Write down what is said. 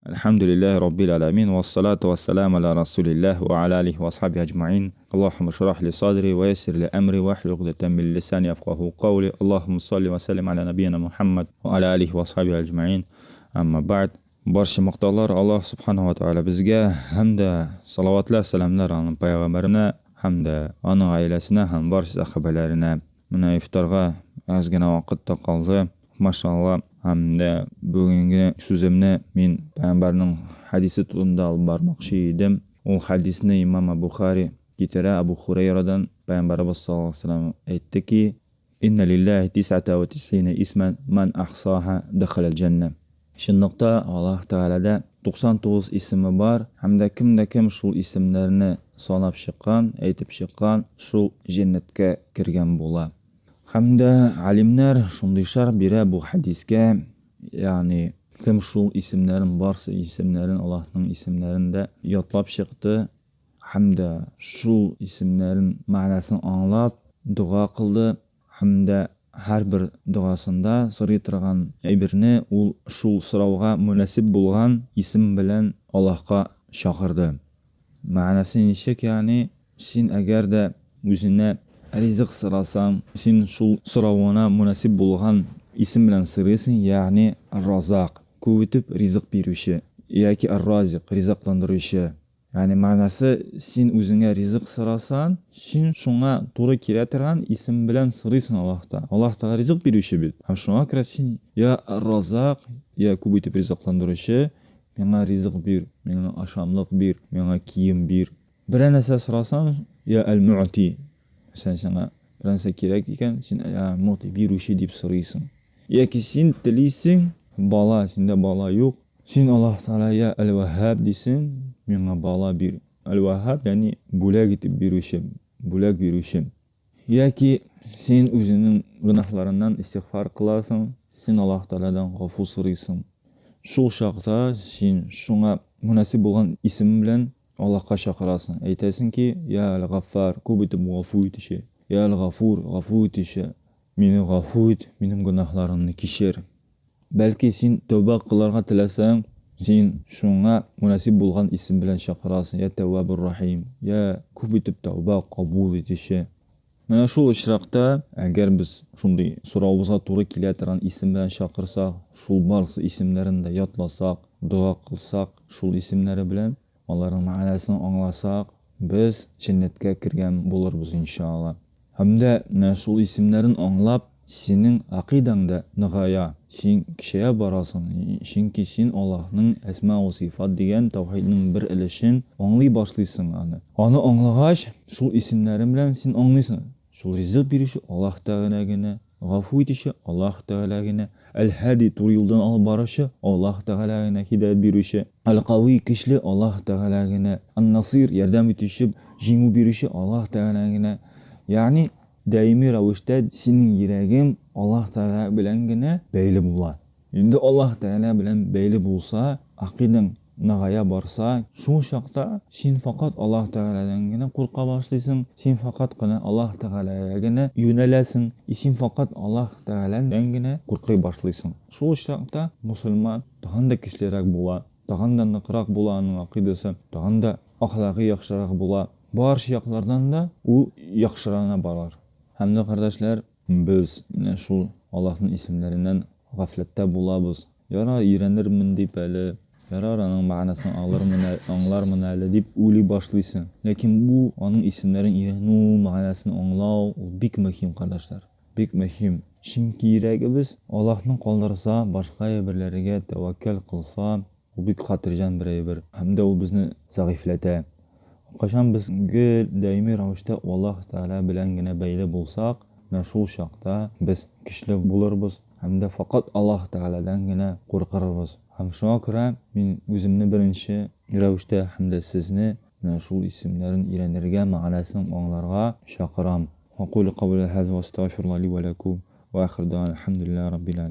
Әлхәмдүлилләһи раббил әләмин, вассалату вассаламу аля расулилләһ ва аля алихи ва асхабихи әҗмәин. Аллаһумма шрах ли садри ва яссир ли әмри ва ахлил угдатан мин лисани яфкаху каули. Аллаһумма салли ва саллим аля набийна Мухаммад ва аля алихи ва асхабихи әҗмәин. Әмма бәгъд. Барча мактаулар Аллаһ субханаһу ва тааля безгә һәм дә салаватлар, сәламнәр аның пәйгамбәренә һәм дә аның гаиләсенә һәм барча сәхабәләренә. Менә ифтарга әз генә вакыт та калды. Машалла. Һәм дә бүгенге сүземне мин пәйгамбәрнең хәдисе турында алып бармакчы идем. Ул хәдисне имам Бухари китерә Абу Хурейрадан. Пәйгамбәребез саллаллаһу алейһи ва сәлләм әйтте ки, Инна лиллаһи тисата ва тисина исман ман ахсаха дахалал җәннә. Чынлыкта Аллаһ Тәгаләдә 99 исеме бар, һәм дә кем дә кем шул исемнәрне санап чыккан, әйтеп чыккан, шул җәннәткә кергән була. Һәм дә галимнәр шундый шәрх бирә бу хәдискә, ягъни кем шул исемнәрен, барсы исемнәрен, Аллаһның исемнәрен дә ятлап чыкты һәм дә шул исемнәрен мәгънәсен аңлап дога кылды һәм дә һәрбер догасында сорый торган әйберне ул шул сорауга мөнәсиб булган исем белән Аллаһка чакырды. Мәгънәсе ничек, ягъни син әгәр дә үзенә ризык сорасаң, син шул соравыңа мөнәсиб булган исем белән сорыйсың, ягъни Ар-Разак, күп итеп ризык бирүче, яки Ар-Разик, ризыкландыручы. Ягъни мәгънәсе, син үзеңә ризык сорасаң, син шуңа туры килә торган исем белән сорыйсың Аллаһтан. Аллаһ Тәгалә ризык бирүче бит. Һәм шуңа күрә син я Ар-Разак, я күп итеп ризыкландыручы, миңа ризык бир, миңа ашамлык бир, миңа кием бир. Берәр нәрсә сорасаң, я әл-му'ти, мәсәлән, сиңа берәр нәрсә кирәк икән, син я му'ти, бирүче дип сорыйсың. Яки син телисең, бала, синдә бала юк, син Аллаһ Тәгалә я әл-Ваһһаб дисең, миңа бала бир. Әл-Ваһһаб, ягъни бүләк итеп бирүче, бүләк бирүче. Яки син үзеңнең гөнаһларыңнан истигъфар кыласың, син Аллаһ Тәгаләдән гафу сорыйсың. Шул чакта син шуңа мөнәсиб булган исем белән Аллаһка чакырасың. Әйтәсең ки, Я Әл-Гаффар, күп итеп гафу итүче, Я Әл-Гафур, гафу итүче, мине гафу ит, минем гөнаһларымны кичер. Бәлки син тәүбә кылырга теләсәң, син шуңа мөнәсиб булган исем белән чакырасың, я Тәввабур-Рахим, я күп итеп тәүбә кабул итүче. Менә шул очракта, әгәр без шундый соравыбызга туры килә торган исем белән чакырсак, шул барысы исемнәрен дә ятласак, дога кылсак шул исемнәре белән, аларның мәгънәсен аңласак, без җәннәткә кергән булырбыз, иншалла. Һәм дә менә шул исемнәрен аңлап, синең гакыйдәң дә ныгая, син көчәя барасың, чөнки син Аллаһның әсма вә сыйфат дигән тәүхиднең бер өлешен аңлый башлыйсың аны. Аны аңлагач, шул исемнәре белән син аңлыйсың, шул ризык бирүче Аллаһ Тәгалә генә, гафу итүче Аллаһ Тәгалә генә, Әл-Һади, туры юлдан алып баручы, Аллаһ Тәгалә генә, һидаять бирүче, Әл-Кави, көчле, Аллаһ Тәгалә генә, Ан-Насыйр, ярдәм итүче, җиңү бирүче, Аллаһ Тәгалә генә. Ягъни, даими рәвештә синең йөрәгең Аллаһ Тәгалә белән генә бәйле була. Инде Аллаһ Тәгалә белән бәйле булса, гакыйдәң ныгая барса, шул чакта син факат Аллаһ Тәгаләдән генә курка башлыйсың, син факат кына Аллаһ Тәгаләгә генә юнәләсең, и син факат Аллаһ Тәгаләдән генә куркый башлыйсың. Шул очракта мосылман тагын да көчлерәк була, тагын да ныграк була аның гакыйдасы, тагын да әхлагы яхшырак була, барча яклардан да ул яхшырана барар. Һәм дә, кардәшләр, без менә шул Аллаһның исемнәреннән гафләттә булабыз. Ярар, өйрәнермен дип әле, ярар, аның мәгънәсен алырмын әле, аңлармын әле дип уйлый башлыйсың. Ләкин бу аның исемнәрен өйрәнү, мәгънәсен аңлау, ул бик мөһим, кардәшләр. Бик мөһим. Чөнки йөрәгебез Аллаһны калдырса, башка әйберләргә тәвәккәл кылса, ул бик хатирҗан бер әйбер. Һәм дә ул безне зәгыйфьләтә. Кайчан без гел даими рәвештә Аллаһ Тәгалә белән генә бәйле булсак, менә шул чакта без көчле булырбыз һәм дә факат Аллаһ Тәгаләдән генә куркырбыз. Һәм шуңа күрә мин үземне беренче рәвештә һәм дә сезне менә шул исемнәрен өйрәнергә, мәгънәсен аңларга чакырам. Акулю каули һаза ва астагфируллаһ ли ва ләкум ва ахиру дәгъвана әлхәмдүлиллаһи раббил галәмин.